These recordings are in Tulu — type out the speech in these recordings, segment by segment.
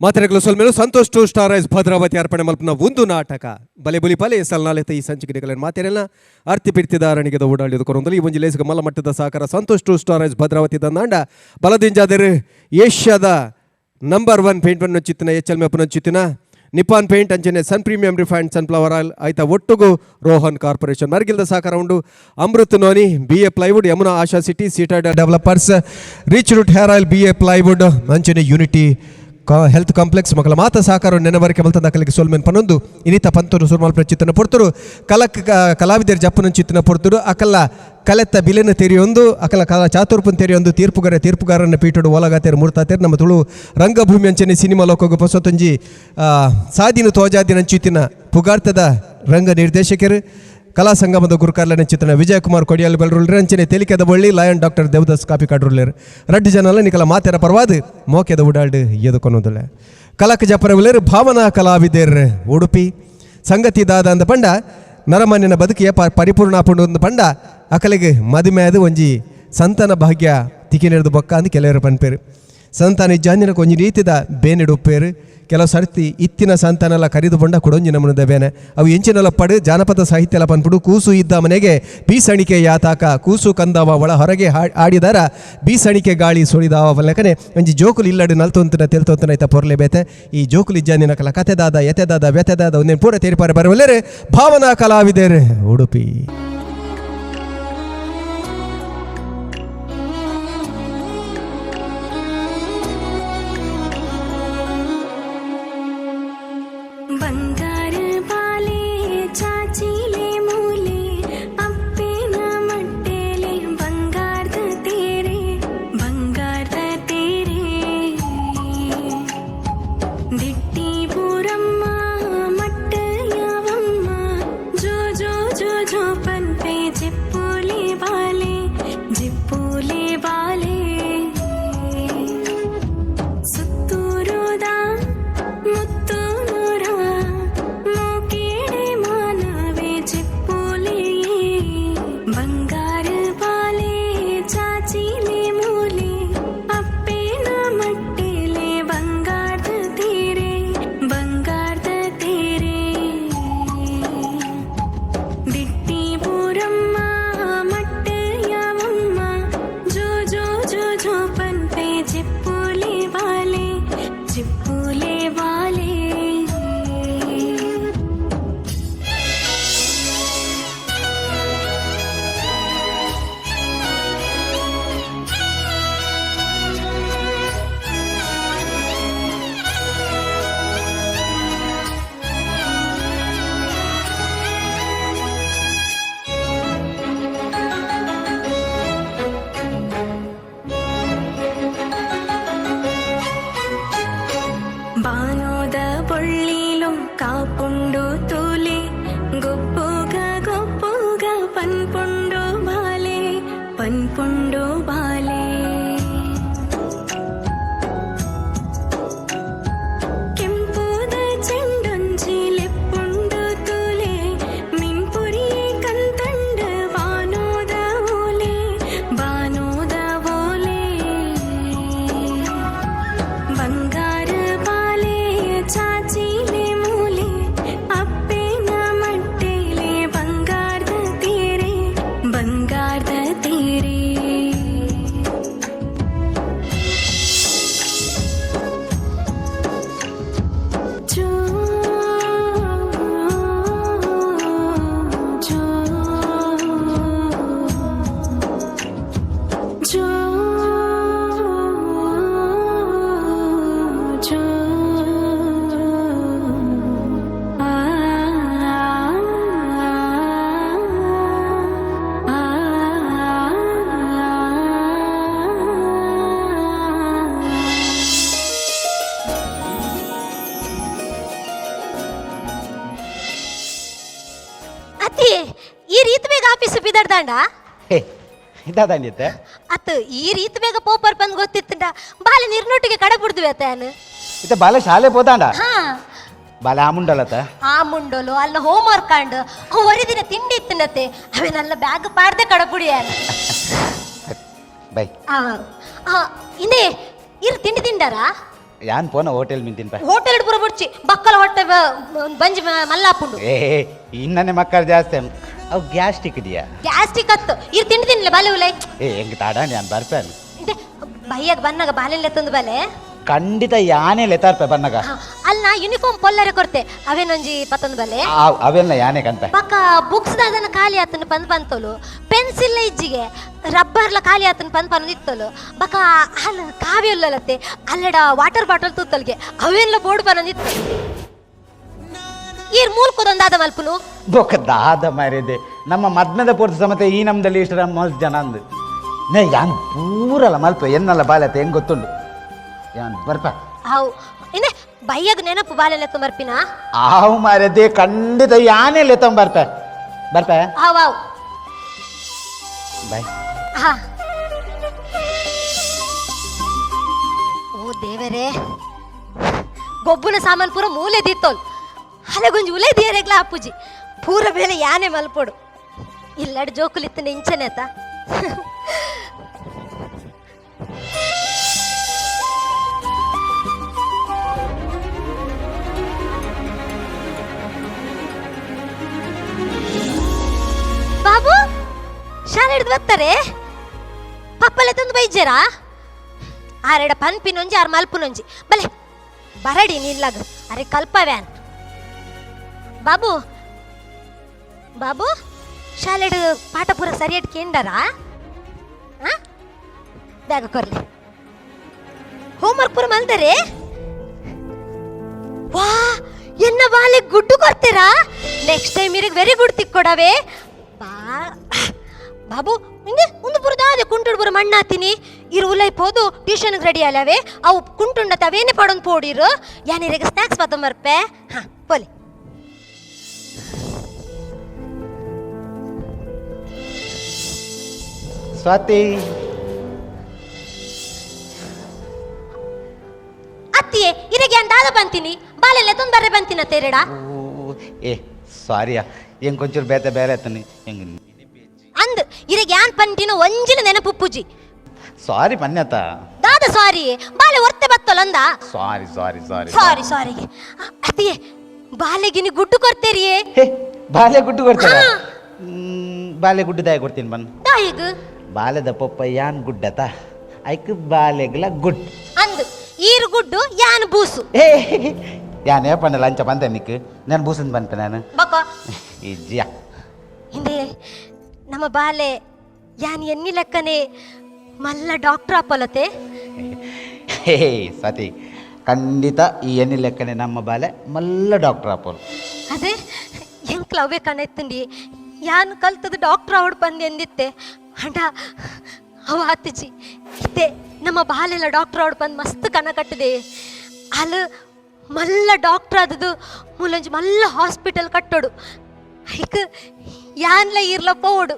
ಮಾತೆರೆಗ್ಲ ಸೊಲ್ಮೆಲು ಸಂತೋಷ್ ಟು ಸ್ಟಾರ್ ಐಸ್ ಭದ್ರಾವತಿ ಅರ್ಪಣೆ ಮಲ್ಪನ ಒಂದು ನಾಟಕ ಬಲೆ ಬುಲಿ ಪಲೆ ಸಲ್ನಾಲೆತ ಈ ಸಂಚಿಕೆ ಮಾತೆರೆಲ್ಲ ಅರ್ತಿ ಪಿರ್ತಿದಾರಣಿಗೆದ ಓಡಾಡಿದ ಕೊರೊಂದಲು ಈ ಒಂಜಿ ಲೇಸ್ಗೆ ಮಲ್ಲ ಮಟ್ಟದ ಸಹಕಾರ ಸಂತೋಷ್ ಟು ಸ್ಟಾರ್ ಐಸ್ ಭದ್ರಾವತಿ ದಂದಾಂಡ ಬಲದಿಂಜಾದರು ಏಷ್ಯಾದ ನಂಬರ್ ಒನ್ ಪೇಂಟ್ ಅನ್ನು ಚಿತ್ತಿನ ಎಚ್ ಎಲ್ ಮೆಪ್ಪನ ಚಿತ್ತಿನ ನಿಪಾನ್ ಪೇಂಟ್ ಅಂಚನೆ Sun Premium Refined Sunflower Oil ಆಯ್ತ ಒಟ್ಟುಗು ರೋಹನ್ ಕಾರ್ಪೊರೇಷನ್ ಮರ್ಗಿಲ್ದ ಸಹಕಾರ ಉಂಡು Amrit Noni B A Plywood Yamuna Asha City ಸೀಟಾ Developers Rich Root Hair Oil B A Plywood ಅಂಚನೆ ಯೂನಿಟಿ ಹೆಲ್ತ್ ಕಾಂಪ್ಲೆಕ್ಸ್ ಮಕ್ಕಳ ಮಾತ ಸಹಕಾರ ನೆನವರಿಕೆ ಮಲ್ತಂದ ಅಕಲಿಗೆ ಸೋಲ್ಮೆನ್ ಪನೊಂದು ಇನಿತ ಪಂತರು ಸುರ್ಮಾಲ್ ಚಿತ್ತನ ಪೊರ್ತರು ಕಲಕ್ ಕಲಾವಿದರ ಜಪ್ಪನ ಚಿತ್ತನ ಪೊರ್ತರು ಅಕಲ್ಲ ಕಲೆತ್ತ ಬಿಲೆನ ತೆರೆಯೊಂದು ಅಕಲ ಕಲಾ ಚಾತುರ್ಪನ್ ತೆರೆಯೊಂದು ತೀರ್ಪುಗಾರ ತೀರ್ಪುಗಾರನ ಪೀಠಡು ಓಲಗಾತೇರು ಮೂರ್ತಾತೇರು ನಮ್ಮ ತುಳು ರಂಗಭೂಮಿ ಅಂಚನೆ ಸಿನಿಮಾ ಲೋಕಗ ಪೊಸತೊಂಜಿ ಸಾದಿನ ತೋಜಾದಿನ ಚಿತ್ತಿನ ಪುಗಾರ್ತದ ರಂಗ ನಿರ್ದೇಶಕರು ಕಲಾ ಸಂಗಮದ ಗುರುಕಾರ್ಲನ ಚಿತ್ರಣ ವಿಜಯಕುಮಾರ್ ಕೊಡಿಯಾಲ್ ಬೆಲ್ರುಲ್ರೆ ಅಂಚನೆ ತೆಲಿಕೆದ ಬಳ್ಳಿ ಲಯನ್ ಡಾಕ್ಟರ್ ದೇವದಾಸ್ ಕಾಪಿ ಕಾಡ್ರುಲ್ಲೇರು ರಡ್ಡು ಜನಲ ನಿಕಲ ಮಾತೆರ ಪರವಾದ ಮೋಕೆದ ಉಡಾಲ್ಡು ಎದುಕೊನೋದಿಲ್ಲ ಕಲಕ ಜಪರವುಲೇರು ಭಾವನಾ ಕಲಾವಿದೆರ್ ಉಡುಪಿ ಸಂಗತಿ ದಾದ ಅಂದ ಪಂಡ ನರಮಾನ್ಯನ ಬದುಕಿಯ ಪರಿಪೂರ್ಣ ಪುಂಡು ಅಂದ ಪಂಡ ಅಕಲಿಗೆ ಮದುವೆ ಒಂಜಿ ಸಂತಾನ ಭಾಗ್ಯ ತಿಕಿನೆರ್ದು ಬೊಕ್ಕ ಅಂದ್ ಕೆಲವರು ಪನ್ಪೇರು ಸಂತಾನ ಇಜ್ಜಾಂದಿನ ಒಂಜಿ ರೀತಿದ ಬೇನೆಡು ಉಪ್ಪೇರು ಕೆಲವು ಸರ್ತಿ ಇತ್ತಿನ ಸಂತಾನೆಲ್ಲ ಕರಿದು ಬೊಂಡ ಕೊಡೊಂಜಿ ನಮೂನದ ಬೇನೆ ಅವು ಎಂಚಿನೆಲ್ಲ ಪಡು ಜಾನಪದ ಸಾಹಿತ್ಯ ಎಲ್ಲ ಪನ್ಪುಡು ಕೂಸು ಇದ್ದ ಮನೆಗೆ ಬೀಸಣಿಕೆ ಯಾತಾಕ ಕೂಸು ಕಂದವ ಒಳ ಹೊರಗೆ ಆಡಿದಾರ ಬೀಸಣಿಕೆ ಗಾಳಿ ಸುಳಿದಾವ ಬಲ್ಲಕನೆ ಒಂಜಿ ಜೋಕುಲು ಇಲ್ಲಡು ನಲ್ತೊಂತನ ತೆಲ್ತೊಂತನ ಐತ ಪೊರ್ಲೆ ಬೇತೆ ಈ ಜೋಕುಲು ಇಜ್ಜಾಂದಿನ ಕಲ ಕತೆದಾದ ಎತೆದಾದ ವ್ಯತೆದಾದ ಒಂದೇನು ಪೂರ ತೇರಿಪಾರೆ ಬರವಲ್ಲೇರೆ ಭಾವನಾ ಕಲಾವಿದೇರೆ ಉಡುಪಿ. ಬಂಗಾರ ಬಾಲೆ ಚಾಚಿಲೆ ಮೂಲೆ ಅಪ್ಪೇನ ಮಟ್ಟೆಲೆ ಬಂಗಾರದ ತೇರೆ ಬಂಗಾರದ ತೇರೆ ದಿಟ್ಟಿ ಪೂರಮ್ಮ ಮಟ್ಟ ಯಾವಮ್ಮ ಜೋ ಜೋ ಜೋ ಜೋ ಪನ್ಪೆ ಜಿಪ್ಪುಲೆ ಬಾಲೆ ಜಿಪ್ಪುಲೆ ಬಾಲೆ ಸುತ್ತೂರುದ ಮುತ್ತೂರ ಮೋಕೇಡೆ ಮಾನವೆ ಚಿಪ್ಪುಲೆ ಬಂಗಾರ ಬಾಲೆ ಚಾಚಿಲೆ ಮೂಲೆ ಅಪ್ಪೇನ ಮಟ್ಟೆಲೆ ಬಂಗಾರದ ತೇರೆ ಬಂಗಾರದ ತೇರೆ ದಿಟ್ಟಿ ಪೂರಮ್ಮ ಮಟ್ಟ ಯಾವಮ್ಮ ಜೋ ಜೋ ಜೋ ಜೋ ಪನ್ಪೆ ಚಿಪ್ಪುಲೆ ಬಾಲೆ ಚಿಪ್ಪುಲೆ ಬಾಲೆ. ಬಾನೋದ ಬೊಳ್ಳಿಲು ಕಾಪುಂಡು ತೂಲೆ ಗೊಪ್ಪುಗ ಗೊಪ್ಪುಗ ಪನ್ಪುಂಡು ಬಾಲೆ ಪನ್ಪುಂಡು ಬಾಲೆ ಕೆಂಪುದ ಚೆಂಡೊಂಜಿ ಲೆಪ್ಪುಂಡು ತೂಲೆ ಮಿಂಪುರಿ ಕಂತಂಡ ಬಾನೋದ ಓಲೆ ಬಾನೋದ ಓಲೆ ಬಂಗಾರ ಬಾಲೆ ಚಾಚಿಲೆ ಮೂಲೆ ಅಪ್ಪೇನ ಮಟ್ಟೆಲೆ ಬಂಗಾರದ ತೇರೆ ಬಂಗಾರದ ತೇರೆ. ಜೋ ಜೋ ಜೋ ಜೋ ಆ ಆ ಅತ್ತಿ, ಈ ರೀತಿ ಬೇಗ ಆಫೀಸ್ ಬಿದಡ್ದಾಂಡ? ಹೇ, ಇದಾದಂದಿತ್ತೆ. ಅತ್, ಈ ರೀತಿ ಬೇಗ ಪೋಪರ್ ಬಂದ್ ಗೊತ್ತಿತ್ತಂಡ ಬಾಲೆ ನಿರ್ನೊಟ್ಟಿಗೆ ಕಡ ಬಿಡ್ದುವೆ ಅತ್ತ ಯಾನು. ಇತ್ತ ಬಾಲೆ ಶಾಲೆ ಪೋದಾಂಡ? ಹಾ. ಬಾಲೆ ಆ ಮುಂಡಲತ್ತ? ಆ ಮುಂಡೋಲು ಅಲ್ಲ ಹೋಮ್ ವರ್ಕ್ ಅಂಡ್ ಒರಿ ದಿನ ತಿಂಡಿ ಇತ್ತಿನತ್ತೆ ಅವೇನೆಲ್ಲ ಬ್ಯಾಗ್ ಪಾಡ್ದೆ ಕಡಪುಡಿ ಯಾನು. ಬೈ. ಆ ಆ, ಇಂದೇ ಇರು ತಿಂಡಿ ತಿಂಡಾರಾ? ಯಾನ್ ಪೋನ ಹೋಟೆಲ್ ಮಿಂತಿನ ಪಾ. ಹೋಟೆಲ್ ಪೂರ ಬುಡ್ಚಿ, ಬಕ್ಕಲ ಹೊಟ್ಟೆ ಬಂಜಿ ಮಲ್ಲಾಪುಂಡು. ಏ, ಇನ್ನನೆ ಮಕ್ಕಳು ಜಾಸ್ತಿ, ಅವು ಗ್ಯಾಸ್ಟ್ರಿಕ್ ಇದೆಯಾ? ಗ್ಯಾಸ್ಟ್ರಿಕ್ ಹತ್ತು. ಇರ್ ತಿಂಡಿ ತಿನ್ಲೆ, ಬಾಲೆ ಉಲೈ. ಏ, ಹೆಂಗ್ ತಾಡ, ನಾನು ಬರ್ಪೇನು. ಇದೆ ಬೈಯಾಗ ಬನ್ನಾಗ ಬಾಲೆಲ್ಲ ತಂದು ಬಾಲೆ. ಖಂಡಿತ ಯಾನೇ ಲೆತ್ತಾರ್ಪೆ ಬನ್ನಗ. ಅಲ್ಲ, ಯೂನಿಫಾರ್ಮ್ ಪೊಲ್ಲರೆ ಕೊರ್ತೆ, ಅವೇನೊಂಜಿ ಪತ್ತೊಂದು ಬಲೆ. ಅವೆಲ್ಲ ಯಾನೇ ಕಂತ. ಪಕ್ಕ ಬುಕ್ಸ್ ದಾದನ ಖಾಲಿ ಆತನ ಪಂದ್ ಪಂತೋಲು, ಪೆನ್ಸಿಲ್ ಇಜ್ಜಿಗೆ, ರಬ್ಬರ್ಲ ಖಾಲಿ ಆತನ ಪಂದ್ ಪಂದ್ ಇತ್ತೋಲು. ಬಕ ಅಲ್ಲ ಕಾವಿ ಉಲ್ಲಲತ್ತೆ, ಅಲ್ಲಡ ವಾಟರ್ ಬಾಟಲ್ ತೂತಲ್ಗೆ, ಅವೇನ್ಲ ಬೋರ್ಡ್ ಪನೊಂದಿತ್ತು. ಈರ್ ಮೂಲ್ಕೋದೊಂದಾದ ಮಲ್ಪುನು. ಬೊಕ್ಕ ದಾದ ಮಾರಿದೆ, ನಮ್ಮ ಮದ್ಮೆದ ಪೂರ್ತಿ ಸಮತೆ ಈ ನಮ್ದಲ್ಲಿ ಇಷ್ಟರ ಮಸ್ತ್ ಜನ ಅಂದು ನೇ ಯಾನ್ ಪೂರಲ್ಲ ಮಲ್ಪ ಎನ್ನಲ್ಲ ಬಾಲತ್ತೆ ಹೆಂಗ್ ಗೊತ್ತುಂಡು, ಯಾನ್ ಬರ್ಪ. How, ಇನ್ನೆ ಬೈಯಾಗ ನೆನಪು, ಬಾಲೆಲ್ಲ ಬರ್ಪಿನ. ಆವು ಮಾರದೆ, ಖಂಡಿತ ಯಾನೇ ಲೆತ್ತಂಬ ಬರ್ಪ ಬರ್ಪ. ಹಾವ್ ಹಾವ್. ಬಾಯ್. ಹಾ. ಓ ದೇವರೇ, ಗೊಬ್ಬನ ಸಾಮಾನ್ ಪೂರ ಮೂಲೆ ದೀತೋಲ್, ಹಲೆಗುಂಜಿ ಉಲೆ ದಿಯರೆಗ್ಲ ಅಪ್ಪುಜಿ, ಪೂರ ಬೇಲೆ ಯಾನೆ ಮಲ್ಪೊಡು. ಇಲ್ಲಡ್ ಜೋಕುಲಿತ್ತು ಇಂಚನೆ ಆತ. ಬಾಬು, ಶಾಲೆ ಹಿಡ್ದು ಬರ್ತಾರೆ, ಪಪ್ಪಲೆ ತಂದು ಬೈಜರಾ? ಆರೆಡ ಪನ್ಪಿನೊಂಜಿ, ಆರ್ ಮಲ್ಪುನೊಂಜಿ, ಬಲೆ ಬರಡಿ ನಿಲ್ಲಾಗ ಅರೆ ಕಲ್ಪ ವ್ಯಾನ್. ಬಾಬು, ಬಾಬು, ಶಾಲೆಡ್ ಪಾಠ ಪೂರ ಸರಿಯಾಗಿ ಕೇಂಡರಾ? ಆ ಬ್ಯಾಗ್ ಕೊರ್ಲಿ. ಹೋಮ್ವರ್ಕ್ ಪೂರ ಮಲ್ದರೆ? ವಾ, ಎನ್ನ ಬಾಲೆ ಗುಡ್ಡು ಕೊಡ್ತೀರಾ? ನೆಕ್ಸ್ಟ್ ಟೈಮ್ ಇರಿಗೆ ವೆರಿ ಗುಡ್ ತಿಕ್ಕೊಡವೆ. ಬಾ ಬಾಬು, ಹಿಂಗೆ ಒಂದು ಪುರ ದಾದೆ ಕುಂಟುಡು ಪುರ ಮಣ್ಣಾತೀನಿ. ಇರು ಉಲೈ ಪೋದು ಟ್ಯೂಷನ್ಗೆ ರೆಡಿ ಅಲ್ಲವೇ, ಅವು ಕುಂಟುಂಡ ತವೇನೆ ಪಡೊಂದು ಪೋಡಿರು. ಯಾನಿರಿಗೆ ಸ್ನ್ಯಾಕ್ಸ್ ಮರ್ಪೆ. ಹಾ, ಪೋಲಿ. ಸ್ವಾತಿ. ಅತ್ತಿಯೇ, ಇರಿಗೆ ಅಂದಾದ ಬಂತೀನಿ, ಬಾಲೆಲ್ಲ ತೊಂದರೆ ಬಂತೀನ ತೇರೆಡ. ಓ, ಏ ಸಾರಿಯಾ, ಹೆಂಗ್ ಕೊಂಚೂರು ಬೇತೆ ಬೇರೆ ಆತನಿ ಹೆಂಗ್. ಅಂದ್ ಇರಿಗೆ ಯಾನ್ ಪಂಟಿನ ಒಂಜಿನ ನೆನಪು ಪೂಜಿ. ಸಾರಿ ಪನ್ಯತ. ದಾದ ಸಾರಿ? ಬಾಲೆ ಒರ್ತೆ ಬತ್ತೊಲಂದ. ಸಾರಿ ಸಾರಿ ಸಾರಿ. ಸಾರಿ ಸಾರಿ. ಅತ್ತಿಯೇ, ಬಾಲೆಗಿನಿ ಗುಡ್ಡು ಕೊಡ್ತೇರಿಯೇ? ಹೇ, ಬಾಲೆ ಗುಡ್ಡು ಕೊಡ್ತಾರ? ಹಾ. ಬಾಲೆ ಗುಡ್ಡು ದಾಯ ಕೊಡ್ತೀನಿ ಬನ್. ದಾಯಿಗ್? ಬಾಲೆದ ಪೊಪ್ಪ ಯಾನ್ ಗುಡ್ಡತ, ಐಕ್ ಬಾಲೆಗ್ಲ ಗುಡ್. ಅಂದ್ ಈರು ಗುಡ್ಡು, ಯಾನ್ ಬೂಸು. ಏ, ಯಾನ್ ಏಪಣ್ಣ ಲಂಚ ಬಂತೆ ನಿಕ್, ನಾನು ಬೂಸಂದ್ ಬಂತೆ ನಾನು. ಬಕ? ಇಜ್ಜಿಯಾ. ಹಿಂದೆ ನಮ್ಮ ಬಾಲೆ ಯಾನ್ ಎನ್ನಿ ಲೆಕ್ಕನೆ ಮಲ್ಲ ಡಾಕ್ಟರ್ ಆಪಲತೆ. ಹೇ ಸ್ವಾತಿ, ಖಂಡಿತ ಈ ಎಣ್ಣೆ ಲೆಕ್ಕನೆ ನಮ್ಮ ಬಾಲೆ ಮಲ್ಲ ಡಾಕ್ಟರ್ ಆಪೋರು. ಅದೇ ಎಂಕ್ಲ ಅವೇ ಕಣೆತ್ತುಂಡಿ, ಯಾನ್ ಕಲ್ತದ ಡಾಕ್ಟರ್ ಅವಡು ಬಂದು ಎಂದಿತ್ತೆ ಅಂಡ ಅವ ಆತಿಜಿ. ಇತ್ತೆ ನಮ್ಮ ಬಾಲೆಲ್ಲ ಡಾಕ್ಟರ್ ಅವಡು ಬಂದು ಮಸ್ತ್ ಕನ ಕಟ್ಟಿದೆ. ಅಲ್ ಮಲ್ಲ ಡಾಕ್ಟರ್ ಆದದು ಮೂಲೊಂಜಿ ಮಲ್ಲ ಹಾಸ್ಪಿಟಲ್ ಕಟ್ಟೋಡು, ಐಕ್ ಯಾನ್ಲ ಇರ್ಲ ಪೋಡು,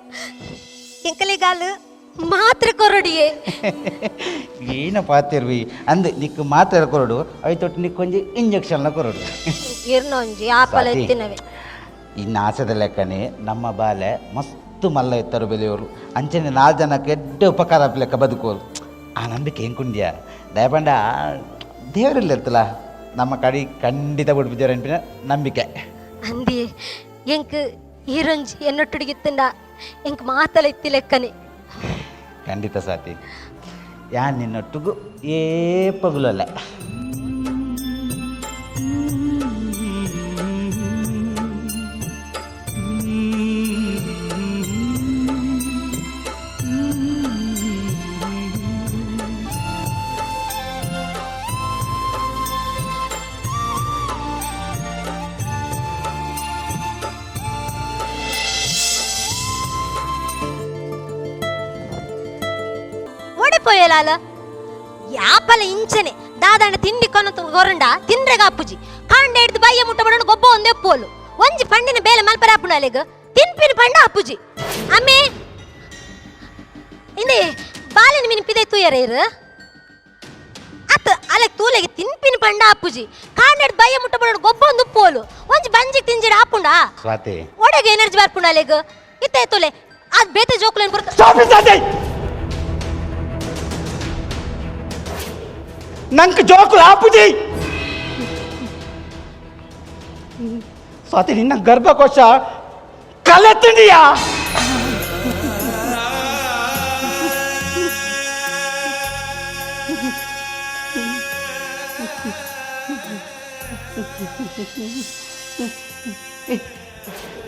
ಎಂಕಲಿಗಾಲು ಮಾತ್ರೆ ಕೊರಡಿಯೇ. ಏನ ಪಾತಿರ್ವಿ ಅಂದ್, ನಿಕ್ ಮಾತ್ರೆ ಕೊರಡು, ಐತೊಟ್ಟು ನಿಕ್ ಒಂಜಿ ಇಂಜೆಕ್ಷನ್ಲ ಕೊರಡು. ಇರ್ನೊಂಜಿ ಆಪಲ. ಸ್ವಾತಿ. ಎತ್ತಿನವೆ. ಇನ್ನು ಆಸೆದ ಲೆಕ್ಕನೆ ನಮ್ಮ ಬಾಲೆ ಮಸ್ತ್ ಮಲ್ಲ ಎತ್ತರು ಬೆಲೆಯವರು, ಅಂಚನೆ ನಾಲ್ ಜನ ಕೆಡ್ಡ ಉಪಕಾರ ಲೆಕ್ಕ ಬದುಕೋರು, ಆ ನಂಬಿಕೆ ಹೆಂಗ್ ಕುಂಡ್ಯ. ದಯಪಂಡ ದೇವರಿಲ್ಲ ಇರ್ತಲ್ಲ, ನಮ್ಮ ಕಡೆ ಖಂಡಿತ ಬಿಡ್ಬಿದ್ದೇವ್ರ ಅನ್ಪಿನ ನಂಬಿಕೆ. ಅಂದಿ ಎಂಕ್ ಈರೊಂಜಿ ಎನ್ನೊಟ್ಟುಡಿಗಿತ್ತಂಡ ಎಂಕ್ ಮಾತಲ ಇತ್ತಿ ಲೆಕ್ಕನೆ. ಖಂಡಿತ ಸಾತಿ, ಯಾನ್ ನಿನ್ನೊಟ್ಟಿಗೂ ಏಪಗುಲಲ್ಲ. ಓಡಿಪೋಯಲಾಲ ಯಾಪಲ ಇಂಚನೆ ದಾದಾಂಡ ತಿಂಡಿ ಕೊನ ಕೊರಂಡ ತಿಂಡ್ರೆಗ ಅಪ್ಪುಜಿ, ಕಾಂಡ ಹಿಡ್ದು ಬಯ್ಯ ಮುಟ್ಟ ಬಡೋಣ ಗೊಬ್ಬ ಒಂದೇ ಪೋಲು. ಒಂಜಿ ಪಂಡಿನ ಬೇಲೆ ಮಲ್ಪರ ಅಪ್ಪುನ ಅಲೆಗ್ ತಿನ್ಪಿನ ಪಂಡ ಅಪ್ಪುಜಿ. ಅಮ್ಮೆ, ಇಂದೆ ಬಾಲಿನ ಮಿನ್ ಪಿದೆ ತೂಯರ ಇರು ಅತ್ ಅಲೆಗ್ ತೂಲೆಗೆ ತಿನ್ಪಿನ ಪಂಡ ಅಪ್ಪುಜಿ, ಕಾಂಡ ಹಿಡ್ದು ಬಯ್ಯ ಮುಟ್ಟ ಬಡೋಣ ಗೊಬ್ಬ ಒಂದು ಪೋಲು, ಒಂಜಿ ಬಂಜಿ ತಿಂಜಿಡ ಆಪುಂಡ? ಸ್ವಾತಿ. ಒಡೆಗೆ ಎನರ್ಜಿ ಬರ್ಪುಂಡ ಅಲೆಗ್? ಇತ್ತೆ ತೂಲೆ, ಅದ್ ಬೇತೆ ಜೋಕುಲೇನ್ ಬರುತ್ತ. Stop it, Swati! ನಂಗೆ ಜೋಕುಲು ಆಪುಜಿ. ಸ್ವಾತಿ ನಿನ್ನ ಗರ್ಭಕೋಶ ಕಲೆತಂಡಿಯಾ?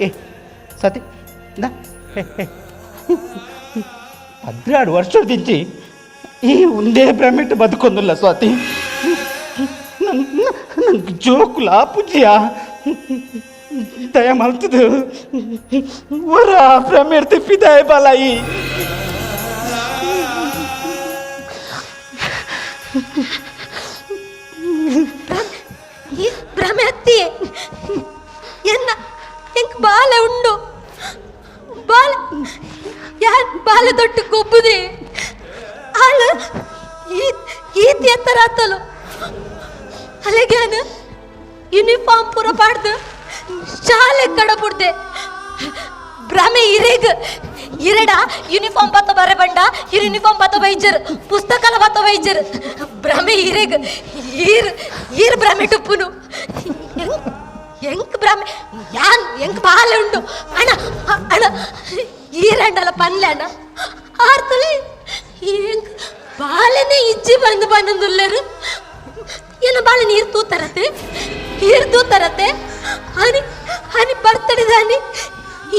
ಏ ಸ್ವಾತಿ ನಾ 12 ವರ್ಷದಿಂಚಿ ಈ ಒಂದೇ ಭ್ರಮೆಟ್ ಬದುಕೊಂದಿಲ್ಲ ಸ್ವಾತಿ. ನಂಗೆ ಜೋಕುಲ ಪೂಜ್ಯ ದಯ ಮಲ್ತದು ವರ ಭ್ರಮೆ ತಿಪ್ಪಿದಾಯ ಬಲಾಯಿ. ಈ ಭ್ರಮೆ ಅತ್ತಿ ಎನ್ನ ಎಂಕ್ ಬಾಲೆ ಉಂಡು ಬಾಲೆ ಯಾನ್ ಬಾಲೆ ದೊಡ್ಡ ಗೊಬ್ಬುದೆ ಆಳು ಈತಿ ಎತ್ತರ ಆತಲು ಅಲೆಗ್ಯಾನ ಯೂನಿಫಾರ್ಮ್ ಪೂರ ಪಾಡ್ದು ಶಾಲೆ ಕಡಬುಡ್ದೆ ಭ್ರಮೆ ಇರೇಗ್ ಇರಡ ಯೂನಿಫಾರ್ಮ್ ಪಾತ ಬರೆ ಬಂಡ ಇರ್ ಯೂನಿಫಾರ್ಮ್ ಪಾತ ಬೈಜರ್ ಪುಸ್ತಕಲ ಪಾತ ಬೈಜರ್ ಭ್ರಮೆ ಇರೇಗ್ ಈರ್ ಈರ್ ಭ್ರಮೆ ಟುಪ್ಪುನು ಎಂಕ್ ಭ್ರಮೆ ಯಾನ್ ಎಂಕ್ ಬಾಲೆ ಉಂಡು ಅಣ್ಣ ಅಣ್ಣ ಈರಂಡಲ ಪನ್ಲೆ ಅಣ್ಣ ಆರ್ತಲೆ ಎಂಕ್ ಬಾಲೆನೆ ಇಜ್ಜಿ ಬಂದು ಬಂದುಲ್ಲೇರು ಏನ ಬಾಳೆ ನೀರು ತೂತಾರತೆ ನೀರು ತೂತಾರತೆ ಹನಿ ಹನಿ ಬರ್ತಡಿದಾನಿ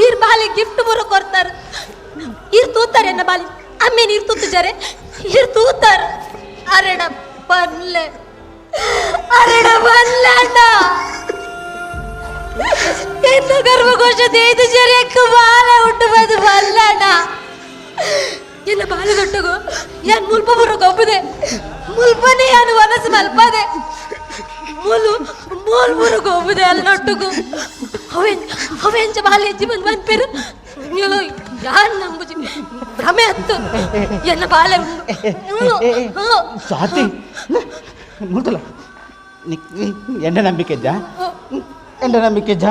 ಈರ್ ಬಾಲೆ ಗಿಫ್ಟ್ ಬರೋ ಕೊಡ್ತಾರೆ ಈರ್ ತೂತಾರೆ ಎನ್ನ ಬಾಲೆ ಅಮ್ಮೆ ನೀರು ತೂತುಜಾರೆ ಈರ್ ತೂತಾರ ಅರೆಡ ಪನ್ಲೆ ಅರೆಡ ಪನ್ಲೆ ಅಣ್ಣ ಎನ್ನ ಗರ್ಭಕೋಶ ದೇದು ಜರೆಕ್ ಬಾಲೆ ಉಂಟು ಬಂದು ಬಲ್ಲ ಅಣ್ಣ ಎನ್ನ ಬಾಲೆ ದೊಡ್ಡಗು ಯಾನ್ ಮುಲ್ಪ ಬರೋ ಗೊಬ್ಬದೆ ಮುಲ್ಪನೆ ಯಾನು ಮನಸ್ಸು ಮಲ್ಪದೆ ಮುಲು ಮೂಲ್ ಬರೋ ಗೊಬ್ಬದೆ ಅಲ್ಲಿ ನೊಟ್ಟುಗು ಅವೆನ್ ಅವೆಂಚ ಬಾಲೆ ಹೆಜ್ಜೆ ಬಂದು ಬಂದ್ಪೇರು ಯಾರು ನಂಬುಜಿ ಭ್ರಮೆ ಹತ್ತು ಎನ್ನ ಬಾಲೆ ಉಂಡು. ಸ್ವಾತಿ ಮುಲ್ತಲ್ಲ ಎಂಡ ನಂಬಿಕೆ ಇದ್ದ ಎಂಡ ನಂಬಿಕೆ ಇದ್ದ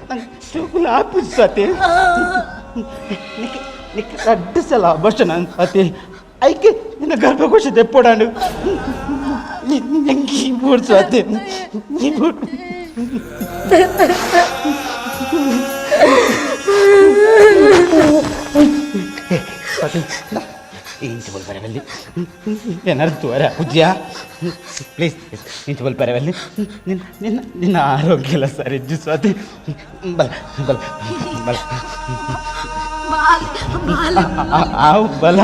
ನಂಗೆ ಆಪು ಸ್ವಾತಿ. ನಿಕ್ ನಿಕ್ ರಡ್ಡು ಸಲ ಅಬರ್ಷನ್ ಸ್ವಾತಿ. ಐಕೆ ನಿನ್ನ ಗರ್ಭಕೋಶ ದೆಪ್ಪೋಡಾಂಡು ಎಂಕಿ ಬೋಡು ಸ್ವಾತಿ ಈ ಬೋಡು. ಸ್ವಾತಿ ಇಂಚು ಬಲ್ಪರೆ ಬಲ್ಲಿ ಏನಾರು ತೋರ ಪೂಜ್ಯ ಪ್ಲೀಸ್ ಇಂಚು ಬಲ್ಪರೆ ಬಲ್ಲಿ ನಿನ್ನ ನಿನ್ನ ನಿನ್ನ ಆರೋಗ್ಯ ಎಲ್ಲ ಸರಿ ಇಜ್ಜು ಸ್ವಾತಿ. ಬಲ ಬಲ ಬಲ ಬಾಲೆ ಬಾಲೆ ಆವು ಬಲ.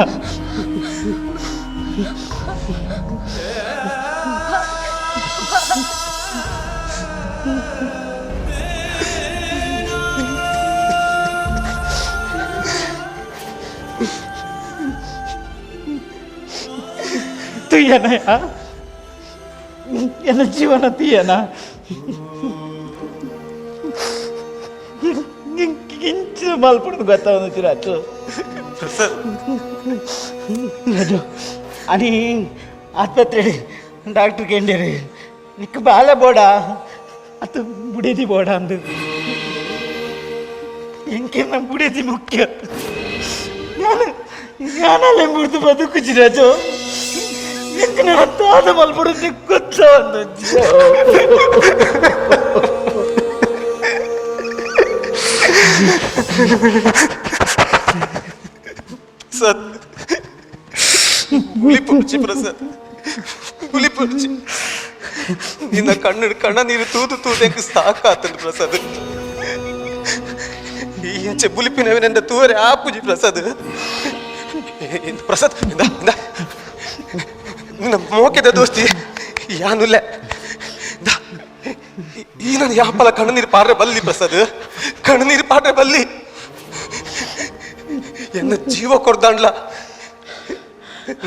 ತೀಯನಯ್ಯ ಎನ್ನ ಜೀವನ ತೀಯನ ಇಂಚು ಮಲ್ಪುಡು ಗೊತ್ತಾವೊಂದು ರಾಜು ರಾಜು అని ಆಸ್ಪತ್ರೆ ಡಾಕ್ಟರ್ ಕೇಂದ್ರಿ ನಿಕ್ ಬಾಲ ಬೋಡ ಅತ್ತು ಬುಡೇದಿ ಬೋಡ ಅಂದು ಎಂಕೆನ್ನ ಬುಡೇದಿ ಮುಖ್ಯ ನಾನು ಯಾನಲ್ಲೇ ಮುರಿದು ಬದುಕುಜಿ ರಾಜು ಎಂಕ್ ನನ್ನ ತಾದ ಮಲ್ಪಡು ಗೊತ್ತ ಒಂದು ಸರ್ ಗುಳಿ ಪ್ರಸಾದ್ ಗುಳಿ ಪುಡ್ಚಿ ನಿನ್ನ ಕಣ್ಣು ಕಣ್ಣ ನೀರು ತೂದು ತೂದು ಎಂಕ್ ಸಾಕಾತಂದು ಪ್ರಸಾದ್. ಈ ಅಂಚೆ ಬುಲಿಪಿನವನೆಂದ ತೂವರೆ ಆಪುಜಿ ಪ್ರಸಾದ್. ಪ್ರಸಾದ್ ಇಂದ ಇಂದ ನಿನ್ನ ಮೋಕೆದ ದೋಸ್ತಿ ಯಾನುಲ್ಲೆ ಈ ನನ್ನ ಯಾಪಲ ಕಣ್ಣು ನೀರು ಪಾಡ್ರೆ ಬಲ್ಲಿ ಪ್ರಸಾದ್, ಕಣ್ಣು ನೀರು ಪಾಡ್ರೆ ಬಲ್ಲಿ. ಎನ್ನ ಜೀವ ಕೊಡ್ದಾಂಡ್ಲ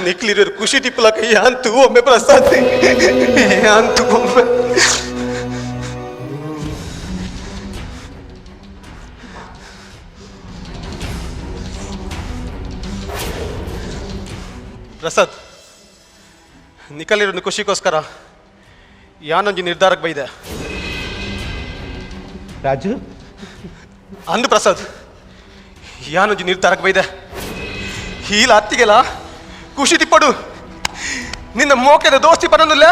ನಿಕ್ಲಿರೋರು ಖುಷಿ ಟಿಪ್ಪಲಕ ಯಾನ್ ಒಮ್ಮೆ ಪ್ರಸಾದ್, ಯಾನ್ ಒಮ್ಮೆ. ಪ್ರಸಾದ್ ನಿಕಲಿರೋ ಖುಷಿಗೋಸ್ಕರ ಯಾನೊಂಜಿ ನಿರ್ಧಾರಕ್ಕೆ ಬೈದೆ. ರಾಜು ಅಂದು ಪ್ರಸಾದ್ ಯಾನೊಂಜಿ ನಿರ್ಧಾರಕ್ಕೆ ಬೈದೆ. ಹೀಲ ಅತ್ತಿಗೆಲ ಖುಷಿ ತಿಪ್ಪಡು. ನಿನ್ನ ಮೋಕೆದ ದೋಸ್ತಿ ಪನೊಂದಿಲ್ಲ.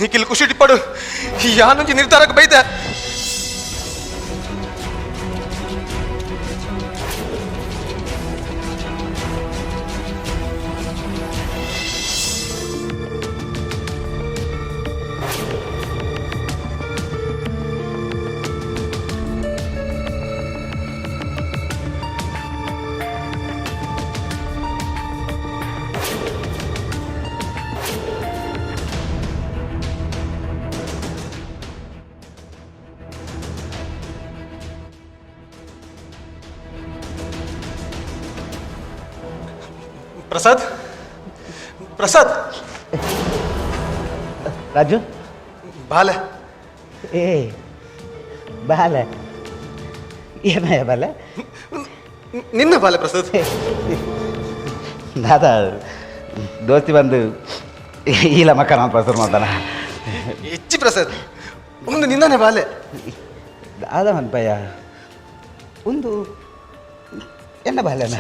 ನಿಖಿಲ್ ಖುಷಿ ಪಡು, ಯಾನೊಂಜಿ ನಿರ್ಧಾರಕ್ಕೆ ಬೈದ. ಪ್ರಸಾದ್, ಪ್ರಸಾದ್. ರಾಜು. ಬಾಲೆ. ಏ ಬಾಲೆ, ಏನಯ್ಯ ಬಾಲೆ? ನಿನ್ನ ಬಾಲೆ ಪ್ರಸಾದ್. ದಾದ ದೋಸ್ತಿ ಬಂದು ಇಲ್ಲ ಮಕ್ಕ ನಾನು ಪ್ರಸಾದ್ ಮಾಡ್ತಾನ. ಹೆಚ್ಚಿ ಪ್ರಸಾದ್, ಒಂದು ನಿನ್ನನೆ ಬಾಲೆ. ದಾದ ಮನ್ಪಯ್ಯ, ಒಂದು ಎನ್ನ ಬಾಲೆನ?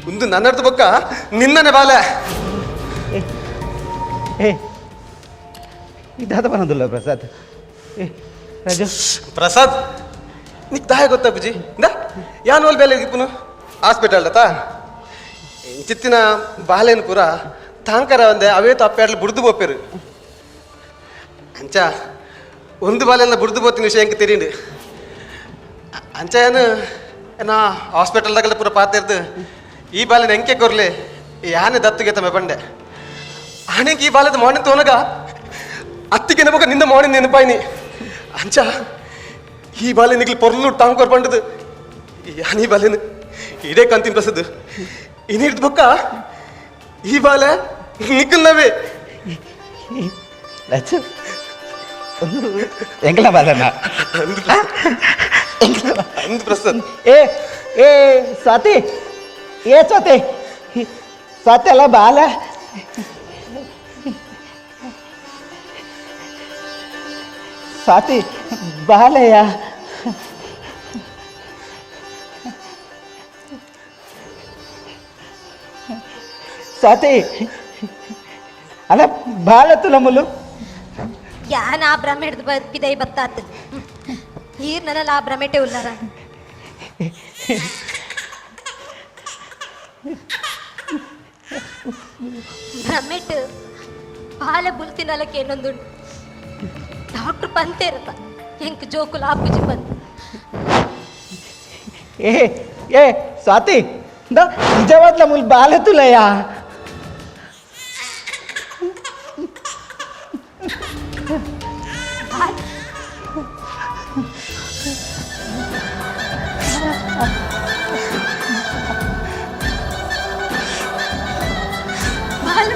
ಒಂದು ನನ್ನರ್ಥ ಬೊಕ್ಕ ನಿನ್ನನೆ ಬಾಲೆ. ಏ ಏ ಇದಾದ ಬನ್ನೋದಿಲ್ಲ ಪ್ರಸಾದ್. ಏ ರಾಜು. ಪ್ರಸಾದ್, ನಿಕ್ ದಾಯ ಗೊತ್ತಾ ಬುಜಿ ಇಂದ ಯಾನ್ ಓಲ್ ಬೇಲೆ ಇಪ್ಪುನು ಹಾಸ್ಪಿಟಲ್ ತಾ ಚಿತ್ತಿನ ಬಾಲೆನ್ ಪೂರ ತಾಂಕರ ಒಂದೆ ಅವೇ ತಪ್ಪೆಡ್ಲು ಬುಡ್ದು ಬೋಪೇರು. ಅಂಚ ಒಂದು ಬಾಲೆಲ್ಲ ಬುಡ್ದು ಬೋತಿನ ವಿಷಯ ಎಂಕ್ ತೆರಿಂಡು. ಅಂಚ ಏನು ಏನ ಹಾಸ್ಪಿಟಲ್ದಾಗೆಲ್ಲ ಪೂರ ಪಾತೆರ್ದು ಈ ಬಾಲೆನ ಎಂಕೆ ಕೊರ್ಲೆ, ಯಾನೆ ದತ್ತುಗೆ ತಮ್ಮ ಬಂಡೆ ಆನೆಗೆ ಈ ಬಾಲದ ಮಾರ್ನಿಂಗ್ ತೋನಗ ಅತ್ತಿಗೆ ನಮಗ ನಿಂದ ಮಾರ್ನಿಂಗ್ ನೆನಪಾಯ್ನಿ. ಅಂಚ ಈ ಬಾಲೆ ನಿಗ್ಲಿ ಪೊರ್ಲು ಟಾಂಗ್ ಪಂಡದು ಯಾನ್ ಈ ಬಾಲೆನ ಇಡೇ ಕಂತಿನ ಪ್ರಸದ್ ಇನ್ನಿಡ್ದು ಬೊಕ್ಕ ಈ ಬಾಲೆ ನಿಕ್ಕಲ್ನವೇ. ರಾಜು, ಒಂದು ಎಂಕಲ ಬಾಲೆನ? ಅಂದ್ ಪ್ರಸಾದ್. ಏ ಏ ಸ್ವಾತಿ, ಏ ಸ್ವಾತಿ, ಸ್ವಾತಿ ಅಲ್ಲ ಬಾಲ. ಸ್ವಾತಿ ಬಾಲಯ್ಯ. ಸ್ವಾತಿ ಅಲ್ಲ ಬಾಲ ತುಲಮುಲು. ಯಾನ್ ಆ ಭ್ರಮೆ ಹಿಡ್ದು ಪಿದೈ ಬತ್ತಾತ ಈರ್ ನನ್ನಲ್ಲಿ ಆ ಭ್ರಮೆಟೆ ಉಲ್ಲಾರ. ಭ್ರಮೆಟ್ ಬಾಲೆ ಬುಲ್ತಿನಲಕ್ಕೆ ಏನೊಂದುಂಡು ಡಾಕ್ಟ್ರ್ ಪಂತೆ ಇರತ್ತ ಎಂಕ್ ಜೋಕುಲು ಆಪುಜಿ ಬಂದು. ಏ ಏ ಸ್ವಾತಿ, ನಿಜವಾದ್ಲ ಮುಲ್ ಬಾಲೆ ತುಲಯ್ಯ. ಬಾಲೆ.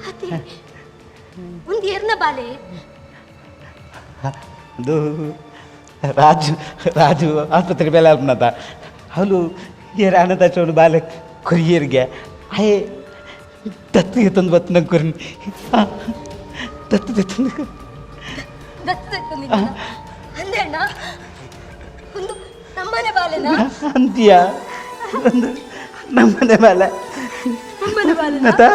ಅತಿ ಒಂದು ಏರ್ನ ಬಾಲೆ. ಅದು ರಾಜು, ರಾಜು ಆಸ್ಪತ್ರೆ ಬೇಲೆ ಅಲ್ಪನತ ಅವಳು ಏರ್ ಆನಂದ ಚೋಡು ಬಾಲೆ ಕೊರಿಯರ್ಗೆ ಆಯೆ ದತ್ತಿಗೆ ತಂದು ಬತ್ತು ನಂಗೆ ಕೊರಿ ದತ್ತು ತಂದು. ದತ್ತು ಅಂದೆ ಅಣ್ಣ, ಒಂದು ನಮ್ಮನೆ ಬಾಲೆನಾ? ಅಂತೀಯ, ಒಂದು ನಮ್ಮನೆ ಬಾಲೆ. ನಮ್ಮನೆ ಬಾಲೆನಾ? ನಮ್ಮನೆ ಬಾಲೆ.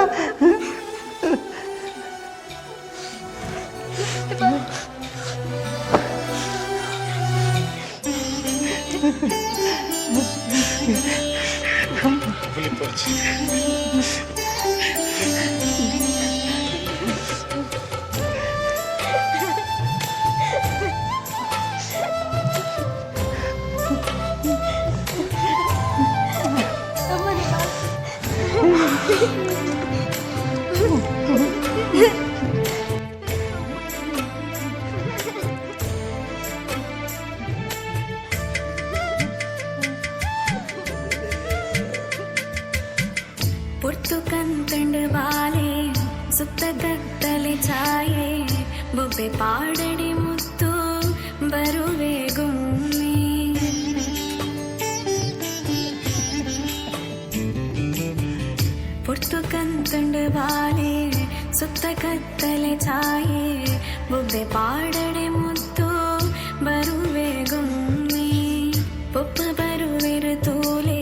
ಪೊರ್ತು ಕಂತಂಡು ಬಾಲೆ, ಸುತ್ತ ಗತ್ತಲೆ ಛಾಯೆ, ಬೊಬ್ಬೆ ಪಾಡಡಿ ಮುತ್ತು ಬರುವೆ ಗುಮ್ಮೆ. ಕಂತುಂಡು ಬಾಲೆ ಸುತ್ತ ಕತ್ತಲೆ ಛಾಯೆ ಬೊಬ್ಬೆ ಪಾಡಡೆ ಮುತ್ತು ಬರುವೆ ಗುಮ್ಮಿ ಪೊಪ್ಪ ಬರುವೆರು ತೋಲೆ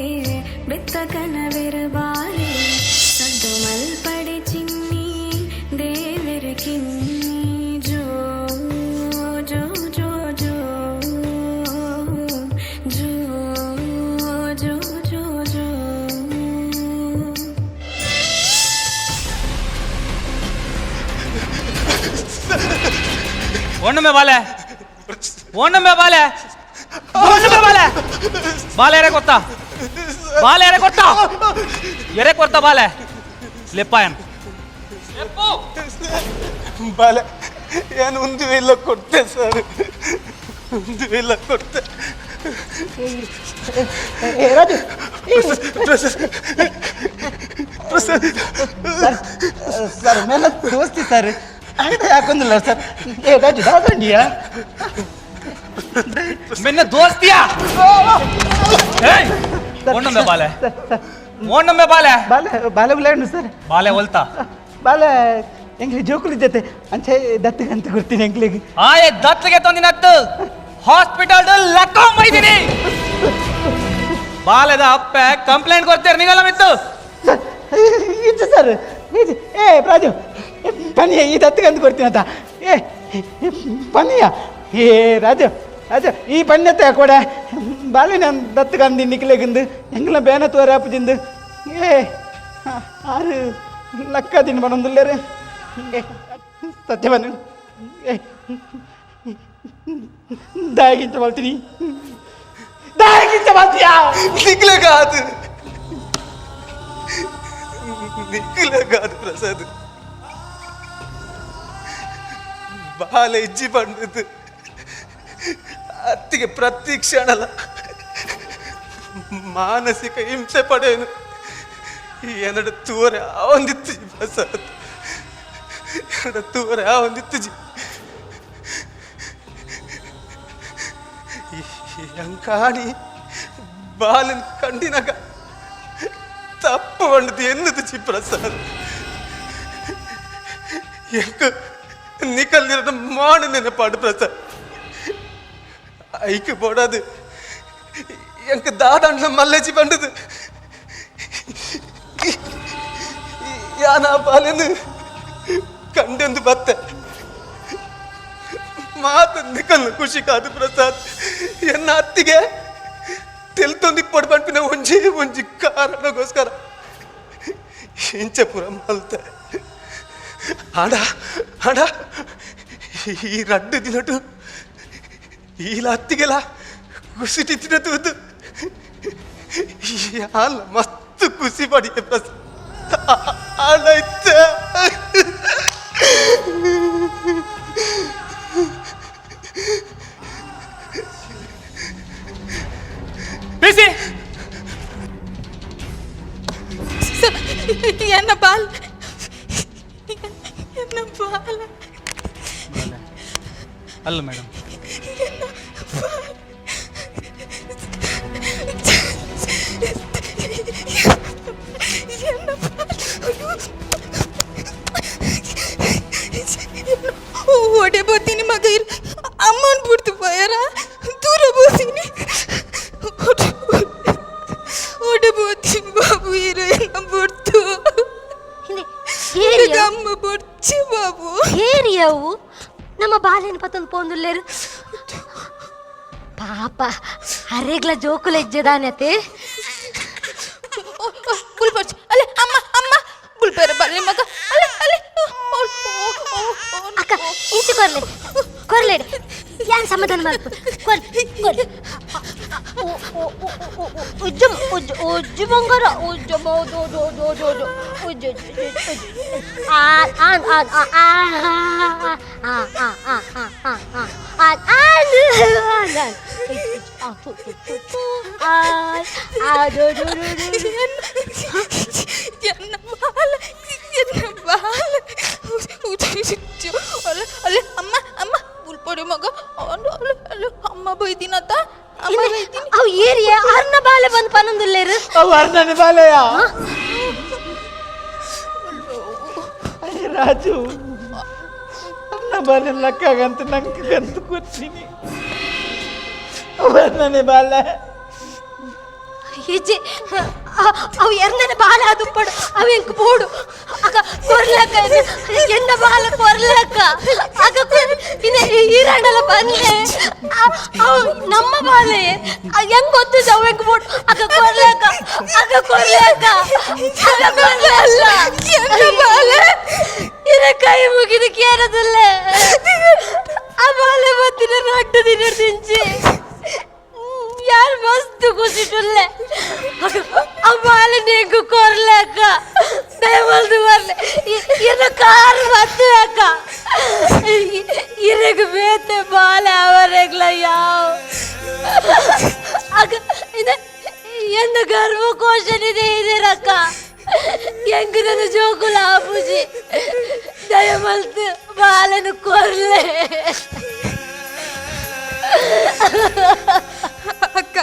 ಬೆತ್ತ ಕನವೆರು ಬಾಲೆ ಸದ್ದು ಮಲ್ಪಡೆ ಚಿನ್ನಿ ದೇವೆರು ಕಿನ್ನಿ ಜೋ ಜೋ ಜೋ ಜೋ ಜೋ ಜೋ ಜೋ ಜೋ. ಒಣ್ಣೊಮ್ಮೆ ಬಾಲೆ, ಒಣ್ಣೊಮ್ಮೆ ಬಾಲೆ, ಒಣ್ಣೊಮ್ಮೆ ಬಾಲೆ. ಬಾಲೆ ಎರೆ ಗೊತ್ತಾ? ಬಾಲೆ ಎರೆ ಗೊತ್ತಾ? ಎರೆ ಕೊರ್ತಾ ಬಾಲೆ ಲೆಪ್ಪಾಯನ್ ಲೆಪ್ಪು. ಬಾಲೆ ಏನು ಒಂದು ಇಲ್ಲ ಕೊಡ್ತೆ ಸರ್, ಒಂದು ಇಲ್ಲ ಕೊಡ್ತೆ. ರಾಜು. ಪ್ರಸಾದ್. ಸರ್, ಮೇಲೆ ದೋಸ್ತಿ ಸರ್, ಯಾಕೊಂದಿಲ್ಲ ಸರ್. ಏ ರಾಜು, ದಾದಂಡಿಯಾ? ಮೆನ್ನ ದೋಸ್ತಿಯಾ? ಏಯ್, ಒಣ್ಣೊಮ್ಮೆ ಬಾಲೆ, ಒಣ್ಣೊಮ್ಮೆ ಬಾಲೆ. ಬಾಲೆ ಬಾಲೆ ಉಲ್ಲೇಂಡು ಸರ್. ಬಾಲೆ ಒಲ್ತಾ? ಬಾಲೆ ಎಂಗ್ಲಿ ಜೋಕುಲಿ ಜೊತೆ ಅಂಚೆ ದತ್ತಿಗೆ ಅಂತ ಕೊಡ್ತೀನಿ ಎಂಗ್ಲಿಗೆ. ಆಯೆ ದತ್ತಿಗೆ ತಂದಿನತ್ತು ಹಾಸ್ಪಿಟಲ್ ಲಕ್ಕೊಂಬೈದಿನಿ. ಬಾಲೆದ ಅಪ್ಪೆ ಕಂಪ್ಲೇಂಟ್ ಕೊಡ್ತೀರಿ ನೀವೆಲ್ಲ ಮಿತ್ತು. Sir, ಇಜ್ಜು sir, ಇಜ್ಜು. ಏ ರಾಜು, ಪನಿಯ ಈ ದತ್ತಿಗೆ ಅಂತ ಕೊಡ್ತೀನಿ ಅಂತ. ಏ ಪನಿಯ, ಏ ರಾಜು, ರಾಜು, ಈ ಪನ್ಯತೆ ಕೊಡ ಬಾಲೆ. ನಾನು ದತ್ತಿಗೆ ಅಂದಿ ನಿಕ್ಲೆಗಿಂದು ಎಂಗ್ಲ ಬೇನ ತೋರೆ ಅಪ್ಪಜಿಂದು. ಏ ಆರು ಲಕ್ಕ ತಿನ್ ಬನೊಂದುಲ್ಲೇರು. ಏ ಸತ್ಯವನು, ಏ ದಾಗಿಂತ ಬಲ್ತೀನಿ, ದಾಗಿಂತ ಬಲ್ತೀಯಾ? ನಿಕ್ಲೆ ಕಾದು, ನಿಕ್ಲೆ ಕಾದು ಪ್ರಸಾದ್. ಬಾಲೆ ಇಜ್ಜಿ ಬಂದದ್ದು ಅತ್ತಿಗೆ ಪ್ರತಿ ಕ್ಷಣಲ ಮಾನಸಿಕ ಹಿಂಸೆ ಪಡೆಯನು. ಎನ್ನಡ ತೂರೆ ಅವಂದಿತ್ತು ಜಿ ಪ್ರಸಾದ್, ಎನ್ನಡ ತೂರೆ ಅವಂದಿತ್ತು ಜಿ. ಎಂಕಾಣಿ ಬಾಲನ್ ಕಂಡಿನಾಗ ತಪ್ಪು ಬಂಡದು ಎನ್ನದು ಜಿ ಪ್ರಸಾದ್. ಎಂಕ ನಿಕಲ್ನಿರದ ಮಾಡು ನೆನಪಾಡು ಪ್ರಸಾದ್. ಐக்கு போடாது ಎಂಕ ದಾದಾಂಡ್ಲ ಮಲ್ಲೇಜಿ ಬಂಡದು. ಯಾನ ಬಾಲೆನು ಕಂಡೆಂದು ಬತ್ತೆ ಮಾತು ನಿಕಲ್ನ ಖುಷಿ ಕಾದು ಪ್ರಸಾದ್. ಎನ್ನ ಅತ್ತಿಗೆ ತೆಲ್ತೊಂದು ಇಪ್ಪಡು ಪಂಪಿನ ಒಂಜಿ ಒಂಜಿ ಕಾರಣಕ್ಕೋಸ್ಕರ ಇಂಚಪುರ ಮಲ್ತೆ. ಆಡ ಆಡ ಈ ರಡ್ಡು ದಿನಟು ಈಲ ಅತ್ತಿಗೆಲ ಖುಷಿ ತಿನ್ನ ತೂದು ಯಾಲ ಮಸ್ತ್ ಖುಷಿ ಪಡಿಯೆ ಪ್ರಸಾದ್. ಆಡ ಇತ್ತ ಬಿಸಿ. ಎನ್ನ ಬಾಲ್, ಎನ್ನ ಬಾಲ. ಅಲ್ಲ ಮೇಡಮ್. ಎನ್ನ ಓಡೆ ಬೋತೀನಿ ಮಗ, ಅಮ್ಮನ್ ಬಿಡ್ತು ಪೋಯರ ದೂರ ಬೋತೀನಿ. ಓಡೆ ಬೋತೀನಿ ಬಾಬು, ಇರು ಎನ್ನ ಬಿಡ್ತು. ಹಿಂದೆ ಏರಿಯ ಅಮ್ಮ ಬೊಡ್ಚಿ ಬಾಬು. ಏರಿಯವು ನಮ್ಮ ಬಾಲೆನ ಪತ್ತೊಂದು ಪೋಂದುಲ್ಲೇರು. ಪಾಪ ಅರೆಗ್ಲ ಜೋಕುಲ ಇಜ್ಜದಾನತೆ. ಬುಲ್ಪರ್ಚು ಅಲ್ಲೇ ಅಮ್ಮ, ಅಮ್ಮ ಬುಲ್ಪೇರ ಬಲ್ಲೆ ಮಗ, ಅಲ್ಲೇ ಅಲ್ಲೇ. ಅಕ್ಕ, ಇಂಚು ಕೊರ್ಲೆ ಕೊರ್ಲೇಡು. ಯಾನ್ ಸಮಾಧಾನ ಮಲ್ಪ. ಕೊರ್ ಕೊರ್. ಉಜ್ಜು ಉಜ್ಜು ಉಜ್ಜು ಬಂಗಾರ ಉಜ್ಜು ಮೌದು ಉಜ್ಜು ಉಜ್ಜು ಉಜ್ಜು ಉಜ್ಜು ಉಜ್ಜು ಉಜ್ಜು on on on ಆ ಆ ಆ ಆ ಆ ಆ ಆ ಆ on on on on ಆ ಥು ಥು ಥು ಥು ಆನ್ ಆ do do do do. ಎನ್ನ ಬಾಲ, ಎನ್ನ ಬಾಲ. ಅಲ್ಲ ಅಲ್ಲ, ಅಮ್ಮ ಅಮ್ಮ ಬುಲ್ಪಡಿ ಮಗ. ಅಲ್ಲ ಅಲ್ಲ ಅಲ್ಲ, ಅಮ್ಮ ಬೈದಿನತ, ಅಮ್ಮ ಬೈದಿನಿ. ಅವು ಏರಿಯ ಅರ್ನ ಬಾಲೆ ಬಂದು ಪನೊಂದುಲ್ಲೇರು. ಅವು ಅರ್ಧನ ಬಾಲೆಯ. Raju ಅನ್ನ ಬಾಲೆ ಲಕ್ಕಾಗಂತ ನಂಗೆ ಗಂತು ಕೊಡ್ತೀನಿ ಅವನೇ ಬಾಲೆ. ಇಜ್ಜಿ, ಅವು ಎರ್ನನ ಬಾಲ ದುಪ್ಪಡು, ಅವು ಎಂಕ್ ಬೋಡು. ಅಕ್ಕ, ಕೊರ್ಲಕ್ಕ, ಎನ್ನ ಬಾಲ ಕೊರ್ಲಕ್ಕ. ಅಕ್ಕ, ಇನ್ನು ಈರಾಡಲ ಬಂದೆ. ಅವು ನಮ್ಮ ಬಾಲೆ ಹೆಂಗ್ ಗೊತ್ತಿದೆ? ಅವು ಎಂಕ್ ಬೋಡು. ಅಕ್ಕ, ಕೊರ್ಲಕ್ಕ. ಅಕ್ಕ, ಕೊರ್ಲಕ್ಕ. ಅಕ್ಕ, ಕೊರ್ಲಲ್ಲ. ಎನ್ನ ಬಾಲೆ. ಇರ ಕೈ ಮುಗಿದು ಕೇರದಿಲ್ಲ. ಆ ಬಾಲೆ ಬತ್ತಿನ ರಡ್ಡು ದಿನ ತಿಂಚಿ ಯಾರು ಮಸ್ತ್ ಖುಷಿಟುಲ್ಲೆ. ಆ ಬಾಲೆ ನೀಂಗು ಕೊರ್ಲಕ್ಕ, ದಯಮಲ್ದು ಬರ್ಲೆ. ಇನ್ನ ಕಾರ್ ಬತ್ತು ಅಕ್ಕ. ಇರಗ್ ಬೇತೆ ಬಾಲೆ ಅವರೆಗ್ಲ ಯಾವ ಅಕ್ಕ? ಇದ ಎನ್ನ ಗರ್ಭಕೋಶನಿದೆ ಇದೆ ರಕ್ಕ. ಎಂಗ್ ನನ್ನ ಜೋಕುಲ ಆಪುಜಿ. ದಯಮಲ್ತು ಬಾಲನು ಕೊರ್ಲೆ. ಅಕ್ಕ,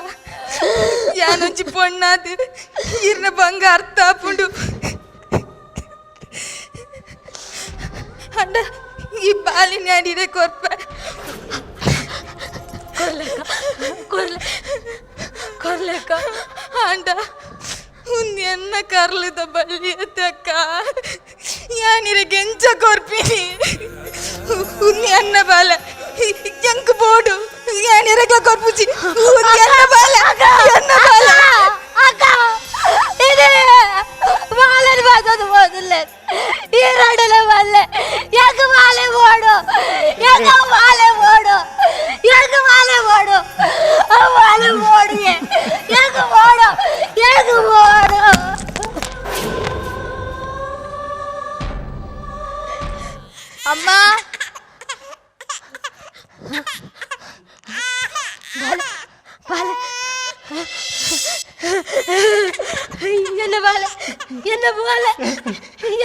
ಯಾನೊಂಜಿ ಪೊಣ್ಣಾದ್ ಇರ್ನ ಬಂಗ ಅರ್ಥ ಆಪುಂಡು. ಅಂಡ ಈ ಬಾಲಿನ ಯಾನಿದೆ ಕೊರ್ಪೆ. ಕೊರ್ಲೆಕ್ಕ, ಕೊರ್ಲೆ, ಕೊರ್ಲೆಕ್ಕ. ಆಂಡ ಉಂದು ಎನ್ನ ಕರ್ಲದ ಬಳ್ಳಿ ಅಕ್ಕ, ಯಾನಿರೆ ಗೆಂಚ ಕೊರ್ಪಿನಿ? ಉನ್ನಿ ಅನ್ನ ಬಾಲ ಎಂಕ್ ಬೋಡು, ಯಾನಿರೆಗ್ಲ ಕೊರ್ಪುಜಿ. ಉಂದು ಎನ್ನ ಬಾಲ, ಎನ್ನ ಬಾಲ. ಅಕ್ಕ, ಇದೆ ಬಾಲನ್ ಬಾಸೋದು ಮೊದಲೇ ಈ ರಡಲೆ ಬಲ್ಲೆ. ಯಾಕೆ ಬಾಲೆ ಬೋಡು? ಯಾಕೆ ಬಾಲೆ ಬೋಡು? ಯಾಕೆ ಬಾಲೆ ಬೋಡು? ಆ ಬಾಲೆ ಬೋಡು, ಯಾಕೆ ಬೋಡು? ಯಾಕೆ ಬೋಡು? ಅಮ್ಮ. ಬಾಲೆ, ಎನ್ನ ಬಾಲೆ, ಎನ್ನ ಬಾಲೆ,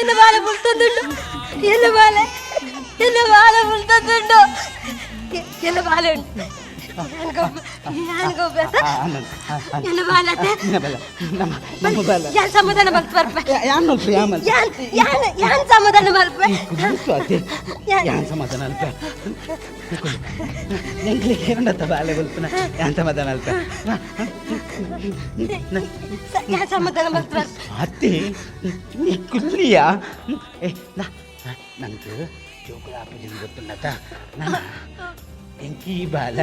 ಎನ್ನ ಬಾಲೆ ಮುಳ್ತಂದುಂಡು. ಎನ್ನ ಬಾಲೆ, ಎನ್ನ ಬಾಲೆ ಮುಳ್ತಂದುಂಡು. ಎನ್ನ ಬಾಲೆ ಉಂಟು. ಯಾನ್ಗೊಬ್ಬ ಎನ್ನ ಬಾಲೆ? ನಮ್ಮ ಬಾಲೆ. ಯಾನ್ ಸಮಾಧಾನ ಮಲ್ತ್ ಬರ್ಪೆ. ಯಾನ್ ಮಲ್ಪೆ? ಯಾನ್ ಮಲ್ಪೆ? ಯಾನ್ ಯಾನ್ ಯಾನ್ ಸಮಾಧಾನ ಮಲ್ಪೆ. ಅದೇ ಯಾನ್ ಸಮಾಧಾನ ಅಲ್ಪ? ಎಂಕ್ಲಿಗೆ ಏನಂತ ಬಾಲೆ ಬಲ್ಪನ? ಯಾನ್ ಸಮಾಧಾನ ಅಲ್ಪ? ಯಾನ್ ಸಮಾಧಾನ ಮಲ್ತ್ ಬರ್ಪೆ. ಅತ್ತೆ, ನೀ ಕುಲ್ಲಿಯಾ? ಏ ನಾ ನಂಗೆ ಜೋಕುಲ ಆಪುಜಿನ ಗೊತ್ತುಂಡತ. ಎಂಕಿ ಬಾಲ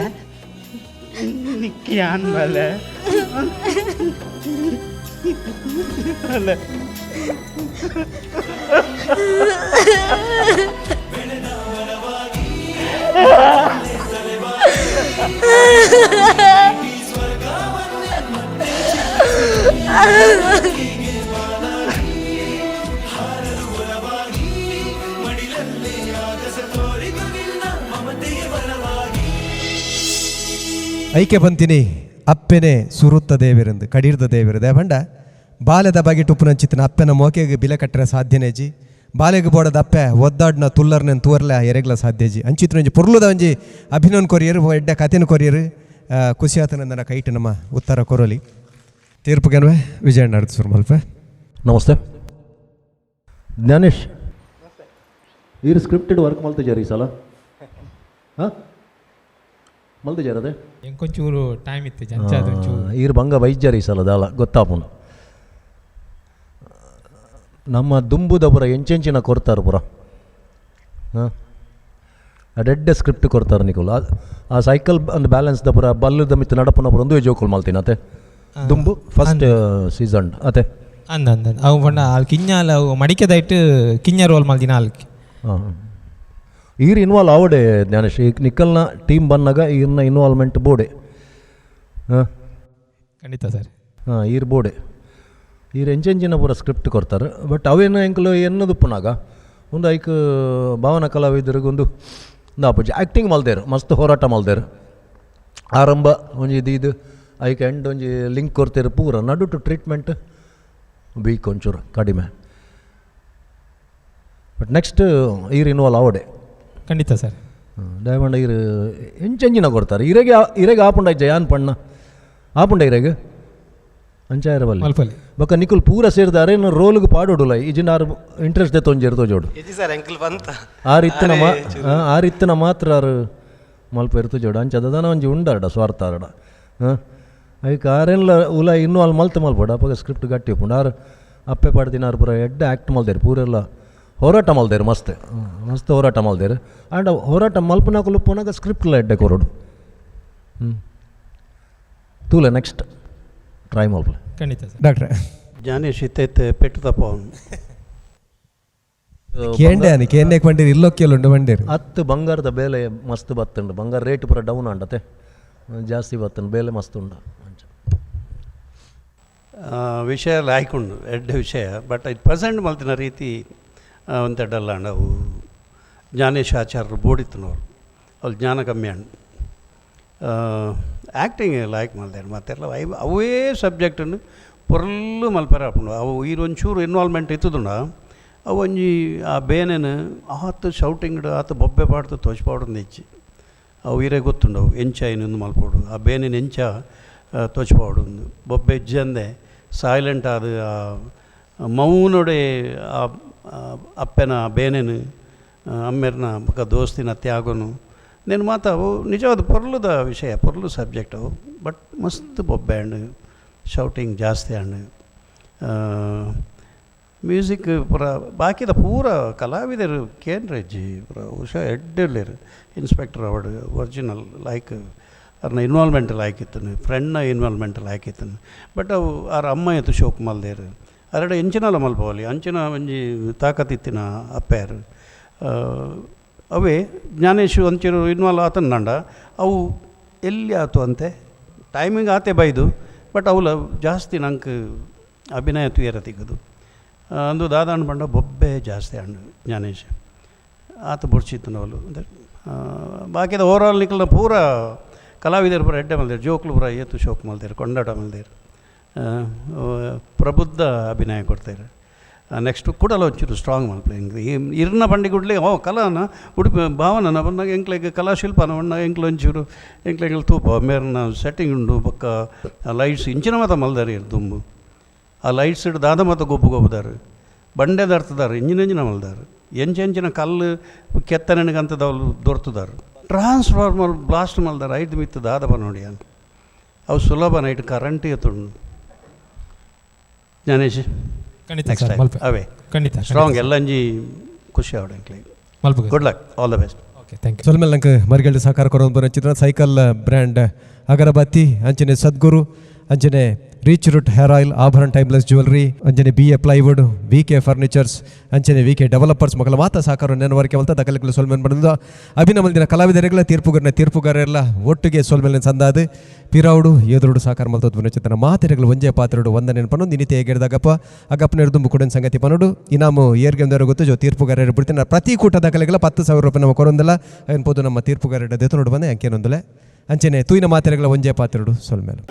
ನಿಕ್ಕಿ ಯಾನ್ ಬಾಲ ಬಾಲ. ಐಕೆ ಬಂತೀನಿ ಅಪ್ಪೆನೆ ಸುರುತ್ತ ದೇವಿರಂದು ಕಡೀರ್ದ ದೇವಿರು ದೇವಂಡ ಬಾಲ್ಯದ ಬಗೆ ಟುಪ್ಪುನಂಚಿತ್ತಿನ ಅಪ್ಪೆನ ಮೋಕೆಗೆ ಬಿಲೆ ಕಟ್ಟರೆ ಸಾಧ್ಯನೇಜಿ. ಬಾಲೆಗೆ ಬೋಡದ ಅಪ್ಪೆ ಒದ್ದಾಡ್ನ ತುಲ್ಲರ್ನ ತೂರ್ಲೆ ಎರೆಗ್ಲ ಸಾಧ್ಯಜಿ. ಅಂಚಿತ್ತಿನ ಒಂಜಿ ಪೊರ್ಲುದ ಒಂಜಿ ಅಭಿನನ್ ಕೊರಿಯರು, ಎಡ್ಡೆ ಕತೆನ ಕೊರಿಯರು. ಖುಷಿ ಆತನಂದನ ಕೈಟ್ ನಮ್ಮ ಉತ್ತರ ಕೊರೋಲಿ. ತೀರ್ಪು ಗೆನ್ವೆ ವಿಜಯಣ್ಣ ಸುರ್ಮಲ್ಪೆ. ನಮಸ್ತೆ ಜ್ಞಾನೇಶ್. ಈರು ಸ್ಕ್ರಿಪ್ಟೆಡ್ ವರ್ಕ್ ಮಲ್ತಿಜಾರ ಈ ಸಲ? ಹಾಂ, ಮಲ್ತಿಜಾರ ಅದೇ. ಎಂಕೊಂಚೂರು ಟೈಮ್ ಇತ್ತು ಜಂಚಾದ ಒಂಚೂರು. ಈರು ಬಂಗ ಬೈಜಾರ ಈ ಸಲ ದಾಲ ಗೊತ್ತಾಪುನು. ನಮ್ಮ ದುಂಬುದ ಪುರ ಎಂಚೆಂಚಿನ ಕೊರ್ತಾರೆ ಪುರ. ಹಾಂ, ಅಡೆಡ್ಡೆ ಸ್ಕ್ರಿಪ್ಟ್ ಕೊರ್ತಾರೆ ನಿಕುಲು. ಆ ಸೈಕಲ್ ಅಂದ್ ಬ್ಯಾಲೆನ್ಸ್ the ಪುರ ಬಲ್ಲದ ಮಿತ್ತು ನಡಪುನ ಪುರ ಒಂದುವೇ ಜೋಕುಲು ಮಲ್ತಿನ ಅತೆ ದುಂಬು ಫಸ್ಟ್ ಸೀಸನ್ ಅತೆ? ಅಂದ ಅಂದ ಅವು ಪಂಡ ಆಲ್ ಕಿഞ്ഞಾಲ ಅವು ಮಡಿಕೆದೈಟ್ ಕಿഞ്ഞ ರೋಲ್ ಮಲ್ದಿನ ಆಲ್ಕಿ. ಹಾಂ, ಈರ್ ಇನ್ವಾಲ್ವ್ ಆವಡೆ ಜ್ಞಾನೇಶ್. ಈಗ ನಿಕ್ಕಲ್ನ ಟೀಮ್ ಬಂದಾಗ ಈರ್ನ ಇನ್ವಾಲ್ವ್ಮೆಂಟ್ ಬೋಡೆ. ಹಾಂ. ಖಂಡಿತ ಸರ್. ಹಾಂ, ಈರ್ ಬೋಡೆ. ಈರ್ ಎಂಚೆಂಚಿನ ಪೂರ ಸ್ಕ್ರಿಪ್ಟ್ ಕೊಡ್ತಾರೆ. ಬಟ್ ಅವೇನು ಎಂಕುಲು ಎನ್ನದುಪ್ಪುನಾಗ ಒಂದು ಐಕ್ ಭಾವನ ಕಲಾವಿದರಿಗೆ ಒಂದು ಆಪುಜಿ. ಆ್ಯಕ್ಟಿಂಗ್ ಮಲ್ದೇರು, ಮಸ್ತ್ ಹೋರಾಟ ಮಲ್ದೇರು. ಆರಂಭ ಒಂಜಿ ಇದು ಇದು ಐಕ್ ಎಂಡ್ ಒಂಜಿ ಲಿಂಕ್ ಕೊಡ್ತೇರು ಪೂರ. ನಡುಟು ಟ್ರೀಟ್ಮೆಂಟ್ ವೀಕ್, ಒಂಚೂರು ಕಡಿಮೆ. ಬಟ್ ನೆಕ್ಸ್ಟ್ ಈರ್ ಇನ್ವಾಲ್ವ್ ಆವಡೆ. ಖಂಡಿತ ಸರ್. ದಯಮಂಡ ಈರ್ ಎಂಚೆಂಚಿನ ಕೊಡ್ತಾರೆ. ಇರೆಗೆ ಇರೆಗೆ ಆಪುಂಡ ಇಜ್ಜ? ಯಾನ್ ಪಣ್ಣ ಆಪುಂಡ ಇರೆಗ್? ಅಂಚಾಯರ ಬಲ್ಲಿ. ಮಲ್ಪಲಿ. ಬೊಕ್ಕ ನಿಕುಲ್ ಪೂರ ಸೇರ್ದ ಅರೇನ ರೋಲ್ಗೆ ಪಾಡೋಡುಲ ಇಜಿನ ಆರು ಇಂಟ್ರೆಸ್ಟ್ ದೆತ್ತೊಂಜೆರ್ ತೋಜೋಡು. ಇಜ್ಜಿ ಸರ್, ಎಂಕಲ್ ಬಂತ. ಆರ್ ಇತ್ತಿನ ಮಾ ಆರ್ ಇತ್ತಿನ ಮಾತ್ರ ಆರು ಮಲ್ಪ ತೋಜೋಡು. ಅಂಚ ದಾನ ಒಂಜಿ ಉಂಡಾಡ ಸ್ವಾರ್ಥ ಆರಡ. ಹಾಂ, ಐಕ್ ಆರೆನ್ಲ ಉಲ ಇನ್ನೂ ಅಲ್ಲಿ ಮಲ್ತು ಮಲ್ಪೋಡು. ಅಪಗ ಸ್ಕ್ರಿಪ್ಟ್ ಗಟ್ಟಿ ಉಪ್ಪುಂಡು. ಆರು ಅಪ್ಪೆ ಪಾಡ್ದಿನ ಆರು ಪೂರ ಎಡ್ಡೆ ಆ್ಯಕ್ಟ್ ಮಲ್ದೇರು, ಪೂರೆಲ್ಲ ಹೋರಾಟ ಮಲ್ದೇರು, ಮಸ್ತ್ ಮಸ್ತ್ ಹೋರಾಟ ಮಲ್ದೇರು. ಆಂಡ ಹೋರಾಟ ಮಲ್ಪನಕುಲು ಪುನಗ ಸ್ಕ್ರಿಪ್ಟ್ಲ ಎಡ್ಡೆ ಕೊರಡು. ಹ್ಞೂ, ತೂಲೆ ನೆಕ್ಸ್ಟ್ ಟ್ರೈ ಮಲ್ಪಲೆ. ಖಂಡಿತ ಸರ್. ಡಾಕ್ಟ್ರೆ. ಜ್ಞಾನೇಶ್ ಇತ್ತೈತೆ ಪೆಟ್ಟು ತಪ್ಪ ಅವನು. ಕೇಂಡೆ ಅನಿ ಕೇಂಡೆ ಬಂಡೀರು ಇಲ್ಲೊಕ್ಕೆಲ್ಲುಂಡು ಬಂಡೀರು. ಹತ್ತು ಬಂಗಾರದ ಬೇಲೆ ಮಸ್ತ್ ಬತ್ತುಂಡು. ಬಂಗಾರ ರೇಟ್ ಪೂರ ಡೌನ್ ಆಂಡತೆ, ಜಾಸ್ತಿ ಬತ್ತುಂಡು, ಬೇಲೆ ಮಸ್ತ್ ಉಂಡು ಅಂಚ. ವಿಷಯ ಲಾಯ್ಕುಂಡು, ಎಡ್ಡೆ ವಿಷಯ. ಬಟ್ ಇದು ಪ್ರೆಸೆಂಟ್ ಮಲ್ತಿನ ರೀತಿ ಒಂತೆಡ್ಡಲ್ಲ ಅಂಡ. ಅವು ಜ್ಞಾನೇಶ್ ಆಚಾರ್ಯರು ಬೋಡಿತ್ತನವರು, ಅವ್ರು ಜ್ಞಾನ ಕಮ್ಮಿ ಅಂಡ್ ಆ್ಯಕ್ಟಿಂಗ್ ಲಾಯ್ಕ್ ಮಲ್ದೇರು. ಮತ್ತೆಲ್ಲ ಅವೇ ಸಬ್ಜೆಕ್ಟನ್ನು ಪೊರ್ಲು ಮಲ್ಪೆರ ಆಪುಂಡು. ಅವು ಈರ್ ಒಂಚೂರು ಇನ್ವಾಲ್ವ್ಮೆಂಟ್ ಇತ್ತುದುಂಡ ಅವು ಒಂಜಿ ಆ ಬೇನೆನು ಆತು ಶೌಟಿಂಗ್ ಆತು ಬೊಬ್ಬೆ ಪಾಡ್ದು ತೋಚ್ಪಾಡು ಹೆಚ್ಚಿ. ಅವು ಈರೆ ಗೊತ್ತುಂಡವು ಎಂಚ ಇನ್ನೊಂದು ಮಲ್ಪೋಡು, ಆ ಬೇನೆನ್ ಎಂಚ ತೋಚ್ಪಾಡು. ಬೊಬ್ಬೆ ಇಜ್ಜಂದೆ ಸೈಲೆಂಟ್ ಆದ ಆ ಮೌನೊಡೆ ಆ ಅಪ್ಪೆನ ಬೇನೆನು ಅಮ್ಮೆರ್ನ ಬೊಕ ದೋಸ್ತಿನ ತ್ಯಾಗನು నేను ಮಾತ ಅವು ನಿಜವಾದ ಪೊರ್ಲುದ ವಿಷಯ, ಪೊರ್ಲು ಸಬ್ಜೆಕ್ಟ್ ಅವು. ಬಟ್ ಮಸ್ತ್ ಬೊಬ್ಬೆ ಅಂಡ್ ಶೌಟಿಂಗ್ ಜಾಸ್ತಿ ಅಂಡ್ ಮ್ಯೂಸಿಕ್ ಪೂರ ಬಾಕಿದ ಪೂರ ಕಲಾವಿದರು ಕೇಂದ್ರಜ್ಜಿ ಪೂರ ಹುಷಾ ಎಡ್ಡೆಲ್ಲೇರು. ಇನ್ಸ್ಪೆಕ್ಟರ್ ಅವಡು ಒರಿಜಿನಲ್ ಲೈಕ್ ಅರ್ನ ಇನ್ವಾಲ್ವ್ಮೆಂಟ್ ಲಾಯ್ಕ್ ಇತ್ತನು, ಫ್ರೆಂಡ್ನ ಇನ್ವಾಲ್ವ್ಮೆಂಟ್ ಲಾಯ್ಕ್ ಇತ್ತನು. ಬಟ್ ಅವು ಆರ್ ಅಮ್ಮ ಎತ್ತು ಶೋಕ್ ಮಲ್ದೇರು. ಅರಡ ಎಂಚಿನಲ ಮಲ್ಪವಲಿ ಅಂಚಿನ ಒಂಜಿ ತಾಕತ್ತಿತ್ತಿನ ಅಪ್ಪೆಯರು. ಅವೇ ಜ್ಞಾನೇಶ್ ಒಂಚೂರು ಇನ್ವಾಲ್ವ್ ಆತನ ಅವು ಎಲ್ಲಿ ಆತು ಅಂತೆ ಟೈಮಿಂಗ್ ಆತೆ ಬೈದು. ಬಟ್ ಅವಲ ಜಾಸ್ತಿ ನಂಗೆ ಅಭಿನಯ ತುಯರ ತಿಕ್ಕದು ಅಂದು ದಾದಾಣ ಪಂಡ ಬೊಬ್ಬೆ ಜಾಸ್ತಿ ಅಂಡು ಜ್ಞಾನೇಶ್ ಆತ ಬೊಡ್ಚಿತ್ತು ಅವಲು. ಅಂದರೆ ಬಾಕಿದ ಓವರಾಲ್ ನಿಕಲ್ನ ಪೂರ ಕಲಾವಿದರು ಪೂರ ಎಡ್ಡೆ ಮಲ್ದೇರು, ಜೋಕ್ಲು ಪೂರ ಏತು ಶೋಕ್ ಮಲ್ದೇರು, ಕೊಂಡಾಟ ಮಲ್ದೇರು, ಪ್ರಬುದ್ಧ ಅಭಿನಯ ಕೊಡ್ತಾರೆ. ನೆಕ್ಸ್ಟ್ ಕೂಡಲ ಒಂಚೂರು ಸ್ಟ್ರಾಂಗ್ ಮಲ್ಪಲೆ ಇರ್ನ ಪಂಡಿ ಓ ಕಲಾನ ಉಡುಪಿ ಭಾವನ ಬಂದಾಗ ಎಂಕ್ಲೆಗ್ ಕಲಾಶಿಲ್ಪನ ಬಣ್ಣ ಎಂಕ್ಲು ಒಂಚೂರು ಎಂಕ್ಲೆಗ್ ತೂಪ ಮೇರ್ನ ಸೆಟ್ಟಿಂಗ್ ಉಂಡು. ಬೊಕ್ಕ ಲೈಟ್ಸ್ ಇಂಚಿನ ಮಾತ ಮಲ್ದಾರಿ ದುಂಬು. ಆ ಲೈಟ್ಸ್ ಇಡ್ ದಾದ ಮಾತ ಗೊಬ್ಬು ಗೊಬ್ಬುದಾರು, ಬಂಡೆ ದರ್ತದಾರು, ಇಂಜಿನ ಇಂಜಿನ ಮಲ್ದಾರು, ಎಂಚ ಎಂಚಿನ ಕಲ್ಲು ಕೆತ್ತನೆಗಂತದವ್ರು ದೊರ್ತದಾರು, ಟ್ರಾನ್ಸ್ಫಾರ್ಮರ್ ಬ್ಲಾಸ್ಟ್ ಮಲ್ದಾರ ಐದು ಮಿತ್ತು ದಾದ ನೋಡಿ. ಅವು ಸುಲಭ ನೈಟ್ ಕರೆಂಟ್ ಎತ್ತುಂಡು ಜ್ಞಾನೇಶ್. ಖಂಡಿತ ಸರ್, ಮಲ್ಪೆ. ಅವೇ ಖಂಡಿತ ಸ್ಟ್ರಾಂಗ್ ಎಲ್ಲಂಜಿ ಖುಷಿ ಆವಡೆ. ಮಲ್ಪುಗ. Good luck, all the best. Okay, thank you. ಸೊಲ್ಮೆಲ್ ನಂಗೆ ಮರಿಗಲ್ಡು ಸಹಕಾರ ಕೊರೊಂದು ಬರೋ ಚಿತ್ರ ಸೈಕಲ್ ಬ್ರ್ಯಾಂಡ್ ಅಗರಬತ್ತಿ, ಅಂಚನೆ ಸದ್ಗುರು, ಅಂಚನೆ reach root hair oil, Abharana timeless jewellery, ಅಂಚನೆ B A plywood, V K furnitures, ಅಂಚನೆ ವಿ ಕೆ ಡೆವಲಪರ್ಸ್ ಮಕ್ಕಳ ಮಾತ ಸಹಕಾರ ನೆನವರಿಕೆ ಮಲ್ತ ದಕಲೆಗಳು ಸೊಲ್ಮೆನ್ ಬಂದ ಅಭಿನಮಲ್ದಿನ ಕಲಾವಿದರಿಗಳ ತೀರ್ಪುಗಾರನ ತೀರ್ಪುಗಾರರೆಲ್ಲ ಒಟ್ಟಿಗೆ ಸೊಲ್ಮೆಲಿನ ಸಂದಾದು ಪಿರಾವುಡು ಎದುರುಡು ಸಹಕಾರ ಮಲ್ತದ್ದು ಚಿತ್ರನ ಮಾತೆರೆಗಳು ಒಂಜೇ ಪಾತ್ರಡು ಒಂದನೇ ಪನ್ನೊಂದು ಇನ್ನಿತೆ ಹೇಗಿಡ್ದಾಗಪ್ಪ ಅಗಪ್ಪನ ದುಂಬು ಕೊಡನ್ ಸಂಗತಿ ಪನ್ನಡು ಇನಾಮು ಏರ್ಗೆಂದವರು ಗೊತ್ತು ಜೋ ತೀರ್ಪುಗಾರರು ಬಿಡ್ತೀನಿ. ಪ್ರತಿ ಕೂಟ ದಾಖಲೆಗಳ 10,000 ರೂಪಾಯಿ ನಮ್ಮ ಕೊರೊಂದಲ್ಲ ಏನ್ಬೋದು ನಮ್ಮ ತೀರ್ಪುಗಾರರ ದೆತ್ತು ಬಂದೆ ಅಂಕೇನೊಂದಲೆ ಅಂಚನೆ ತೂಯಿನ ಮಾತೆರೆಗಳ ಒಂಜೇ ಪಾತ್ರಡು ಸೊಲ್ಮೇಲೆ.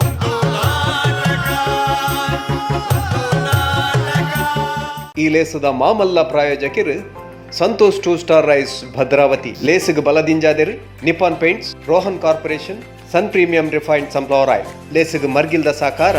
ಈ ಲೇಸದ ಮಾಮಲ್ಲ ಪ್ರಾಯೋಜಕರು ಸಂತೋಷ್ 2 ಸ್ಟಾರ್ ರೈಸ್ ಭದ್ರಾವತಿ, ಲೇಸಿಗೆ ಬಲದಿಂಜಾದೆರು Nippon paints, Rohan corporation, Sun premium refined sunflower oil. ಲೇಸಿಗೆ ಮರ್ಗಿಲ್ದ ಸಾಕಾರ.